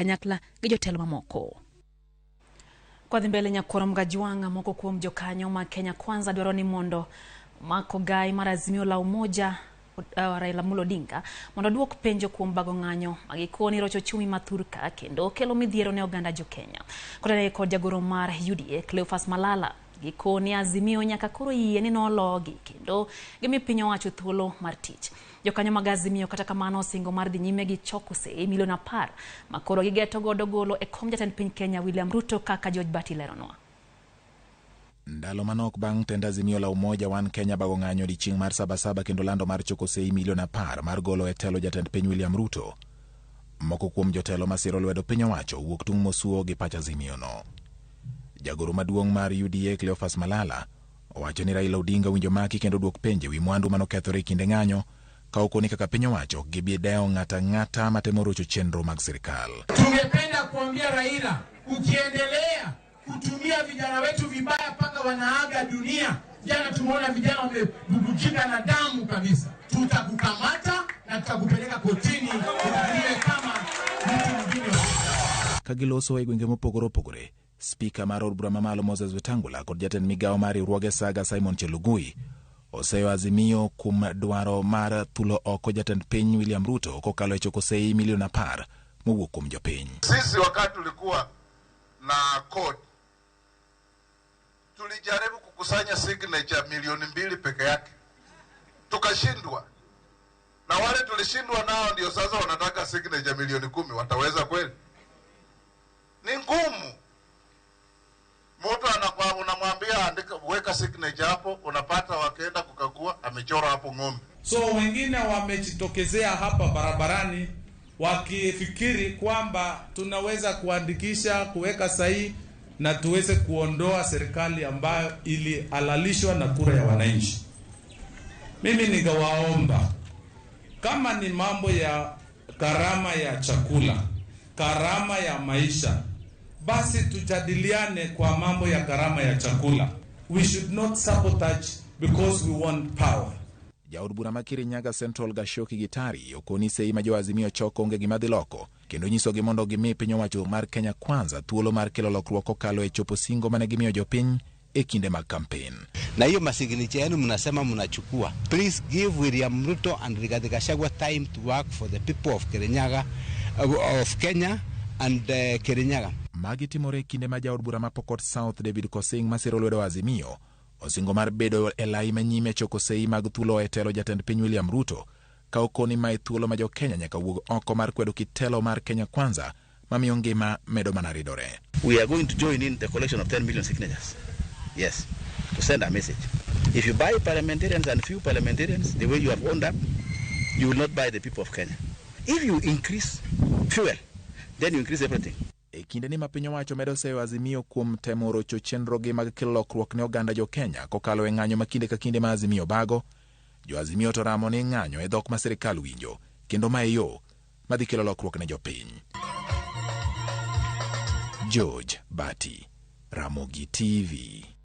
Kanyakla gi jotelo mamoko. Kwadhi mbele nyakwar Mgajwang', moko kuom jokanyo ma Kenya Kwanza dwaro ni mondo mako gai mar Azimio la Umoja Raila Amolo Odinga mondo oduok penjo kuom bago ng'anyo magikoni rocho ochumi ma thurka kendo kelo midhiero ne oganda jo Kenya. Kotenore kod jagoro mar UDA Cleophas Malala, gikoni Azimio nyaka koro yie ni nologi kendo gimi piny owacho thuolo mar tich. Jokanyo mag Azimio kata kamano osingo mar dhi nyime gi choko sei milion 10 ma koro gigeto godo golo e kom jatend piny Kenya William Ruto kaka George Bati leronwa. Ndalo manok bang' tend Azimio la Umoja One Kenya bago ng'anyo odiechieng' mar Sabasaba kendo lando mar choko sei milion 10 mar golo e telo jatend piny William Ruto. Moko kuom jotelo masiro lwedo piny owacho wuok tung' mosuo gi pach Azimio no. Jagoro maduong' mar UDA Cleophas Malala owacho ni Raila Odinga winjo maki kendo duok penjo ewi mwandu manokethore e kinde ng'anyo ka okoni kaka piny owacho ok gibi dewo ng'ata ang'ata matemo rocho chenro mag sirikal. Tungependa kuambia Raila, ukiendelea kutumia vijana wetu vibaya mpaka wanaaga dunia. Jana tumeona vijana wamebubujika na damu kabisa. Tutakukamata na tutakupeleka kotini uhukumiwe kama mtu mwingine. Ka giloso e gwenge mopogore opogore, spika mar od bura mamalo Moses Wetangula kod jatend migawo mar riwruoge Saga Simon Chelugui oseyo Azimio kuom dwaro mar thulo oko jatend piny William Ruto kokalo e choko sei milion 10 mowuok kuom jopiny. Sisi wakati tulikuwa na CORD tulijaribu kukusanya signature milioni 2 peke yake, tukashindwa. Na wale tulishindwa nao ndio sasa wanataka signature milioni 10. Wataweza kweli? Ni ngumu. Mtu anakuwa unamwambia andika, weka signature hapo, unapata wakienda kukagua amechora hapo ng'ombe. So wengine wamejitokezea hapa barabarani wakifikiri kwamba tunaweza kuandikisha, kuweka sahihi na tuweze kuondoa serikali ambayo ilihalalishwa na kura ya wananchi. Mimi ningewaomba, kama ni mambo ya gharama ya chakula, gharama ya maisha, basi tujadiliane kwa mambo ya gharama ya chakula. We should not sabotage because we want power. Jaod bura ma Kirinyaga Central Gachoki Gitari okoni sei ma jo Azimio choko onge gima dhi loko kendo nyisogi mondo gimi piny owacho mar Kenya Kwanza thuolo mar kelo lokruok kokalo e chopo singo mane gimiyo jopiny e kinde mag kampen. Na hiyo masignature yenu mnasema mnachukua, please give William Ruto and Rigathi Gachagua time to work for the people of Kirinyaga, of Kenya and Kirinyaga. Magi timore e kinde ma jaod bura ma Pokot South David Pkosing masiro lwedo Azimio osingo mar bedo e lai manyime choko sei mag thulo e telo jatend piny William Ruto ka okoni mae thuolo ma jo-Kenya nyaka wuog oko mar kwedo kit telo mar Kenya Kwanza mamiyo ngima medo mana ridore. We are going to join in the collection of 10 million signatures. Yes, to send a message. If you buy parliamentarians and few parliamentarians the way you have owned up, you will not buy the people of Kenya. If you increase fuel, then you increase everything. E kinde ni ma piny owacho medo seyo Azimio kuom temo rocho chenrogi mag kelo lokruok ne oganda jo-Kenya kokalo e ng'anyo ma kinde ka kinde ma Azimio bago, jo Azimio to ramo ni ng'anyo e dhok ma sirikal winjo kendo ma e yo madhi kelo lokruok ne jopiny. George Bati, Ramogi TV.